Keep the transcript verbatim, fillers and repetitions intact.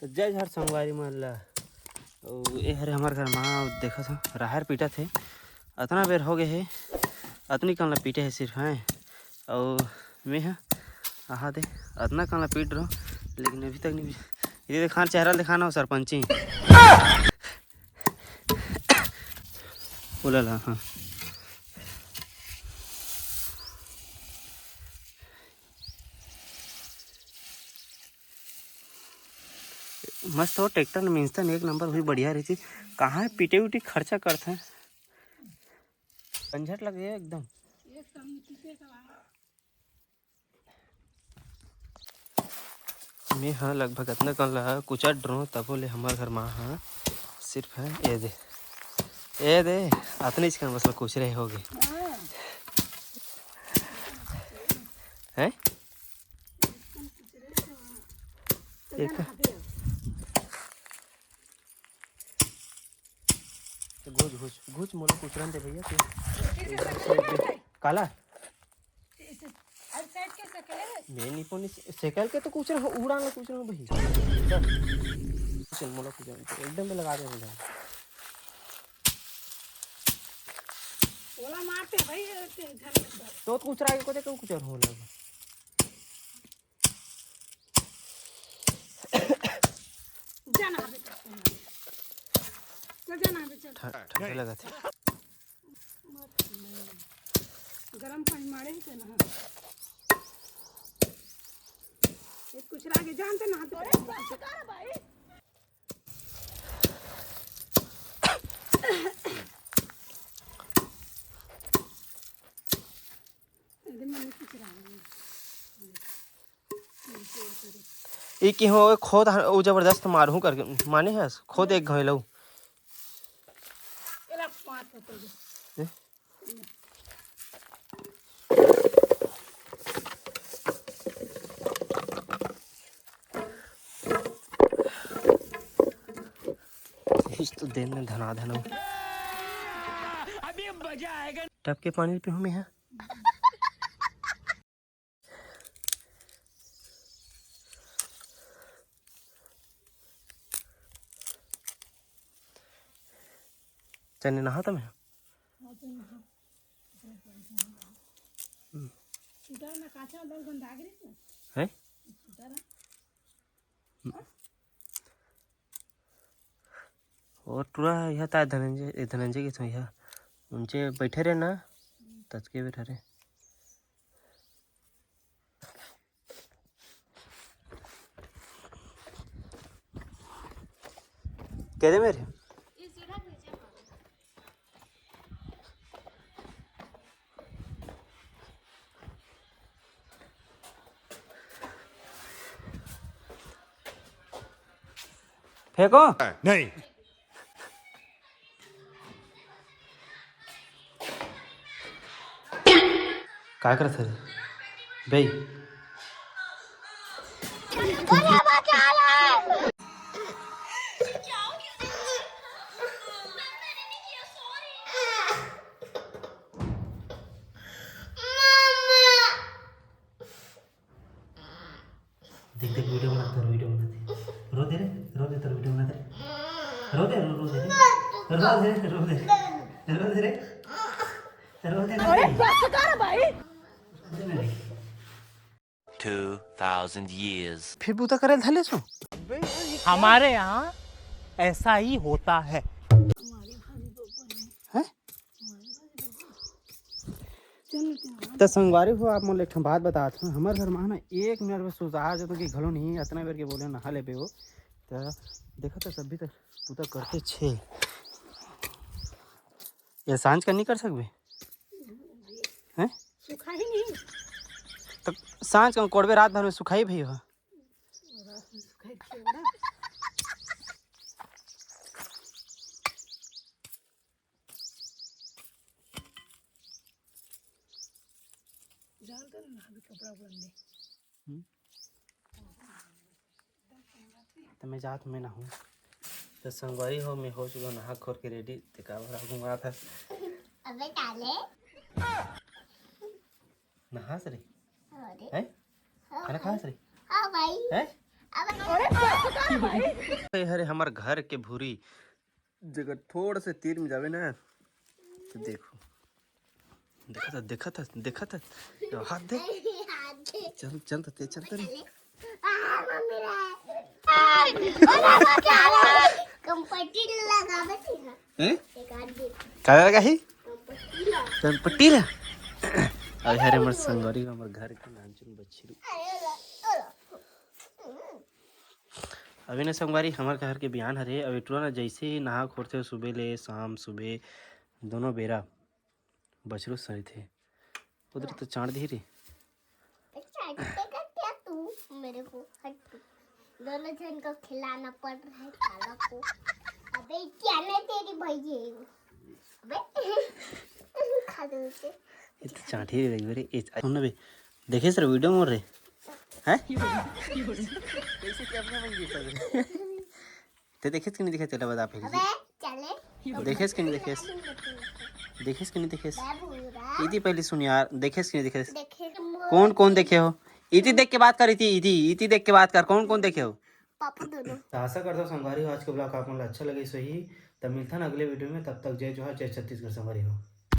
तो जय जोहार संगवारी मन ला। अउ ए हरे हमर घर माँ, देखत हो राहर पीटत हे, अतना बेर हो गए हे, अतनी कन ला पीटे हे सिर्फ, हैं। अउ मैं ह आहा दे अतना कन ला पीट रहो, लेकिन अभी तक नहीं। ये देखान चेहरा दिखाना हो सरपंची। बोला ला, हाँ। मस्त हो ट्रैक्टर में इंजन एक नंबर हुई, बढ़िया रही। कहाँ है पीटे उटी खर्चा करते हैं, झंझट लगे एकदम। मैं ह लगभग अतना कन ला कुचर डरो, तबो ले हमर घर माँ ह सिर्फ है ए दे, ए दे, अतनी कन बस कुचरे हो गए। हैं? एक तो घुच, घुच, घुच, मोला कुचरन दे भैया, तू। काला? मैं नहीं पोनी, साइकिल के तो कुचर हो, उड़ान ला कुचर हो भाई। चल, चल, मोला कुचरन दे, एकदम में लगा दे, एकदम। ओला मारते भाई, ये झन तो कुचरा के कोते क्यों कुचर हो लगा? जाना अबे, चल जाना अबे, चल। ठंड, ठंड लगत हे। गरम पानी मारे ही ना। ये कुछ आगे जानते ना, तो अरे बाप रे भाई। एकदम मैंने कुछ रहा है। ई कि हो, खोद ह-, उ जबरदस्त मारहूँ करके, माने हस? खोद एक घाव लऊ। एला पाँच होते हैं। ए? इस तो दिन में धना धना। अभी मजा आएगा। टप के पानी पीहूँ मैं, हाँ? चने नहा था मैं। हैं? और टूरा यह ता धनंजय, ए, धनंजय के तो यह उनचे बैठे रहे ना, तचके बैठे रहे। कह दे मेरे। फेंको। नहीं। काय करत हस बे? देख, देख, वीडियो बना, तोर वीडियो बना दे। रो दे रे, रो दे, तोर वीडियो बना दे। रो दे, रो, रो दे रे। रो दे, रो दे। रो दे रे। रो दे ना अरे रे। बस कर भाई। रो दे ना रे। Two thousand years। फिर बूता करे धले सो। हमारे यहाँ ऐसा ही होता है। हैं? त संगवारी हो, आप मन ल एक ठन बात बतात हूँ, हमर घर मा ना एक मिनट में सुधार जतो कि घलो नहीं, अतना बेर के बोले नहा लेबे हो। त देखा त सभी त पूता करते छे। ये सांझ का नहीं कर सकबे? हैं? सुखाही नहीं। त सांझ का कोड़बे रात भर में सुखाही भई हो। जानते ना, अभी कपड़ा उपड़ा नहीं। हम्म। त मैं जात मैं ना हूँ। त संगवारी हो, मैं हो चुका नहा खोर के रेडी। ते का भरा घुमा था। अबे टाले। नहास रे? अरे। हैं? हाँ खाना भाई। खास रे? हाँ भाई। हैं? ए हरे हमर घर के भूरी, जगह थोड़ा से तीर में जावे ना, तो देखो, देखत हस, देखत हस, देखत हस, यो हाथ दे, चल, चल तो ते, चल तो रे। कंपटी लगावे थी ना। हैं? एक आध दिन। का लगा ही? कंपटी ला। कंपटी ला। अरे हरे हमर संगवारी, हमर घर के नानचुन बछरू। अभी ना संगवारी, हमर घर के बिहान हरे। अभी टुरा ना जैसे ही नहा खोरथे, सुबह ले शाम, सुबह दोनों बेरा बछरू सरिथे। उधर तो चाड़ दी रे। अच्छा, ऐसे करते हैं तू मेरे को, हट तू। दोनों जन को खिलाना पड़ रहा है साला को। अबे क्या, मैं तेरी भाई है वो। अबे खा दो उसे। ये तो चांटी रे भाई रे। ए, सुन ना बे, देखे सर वीडियो मोर रे, हैं? कैसे कैमरा में गिर पड़ गए? ते देखेस कि नहीं देखेस, तेला बता पहले। अबे चले। देखेस कि नहीं देखेस? देखेस कि नहीं देखेस? बाबू रा। इति पहले सुन यार, देखेस कि नहीं देखेस? देखे। कौन कौन देखे हो? इति देख के बात कर, इति, इति, इति देख के बात कर, कौन कौन देखे हो? पापा दोनों। तो आशा करता हूँ संगवारी हो आज के ब्लॉग आप मन ला अच्छा लगे सही। तब मिलता ना अगले वीडियो में, तब तक जय जोहार, जय छत्तीसगढ़ संगवारी हो।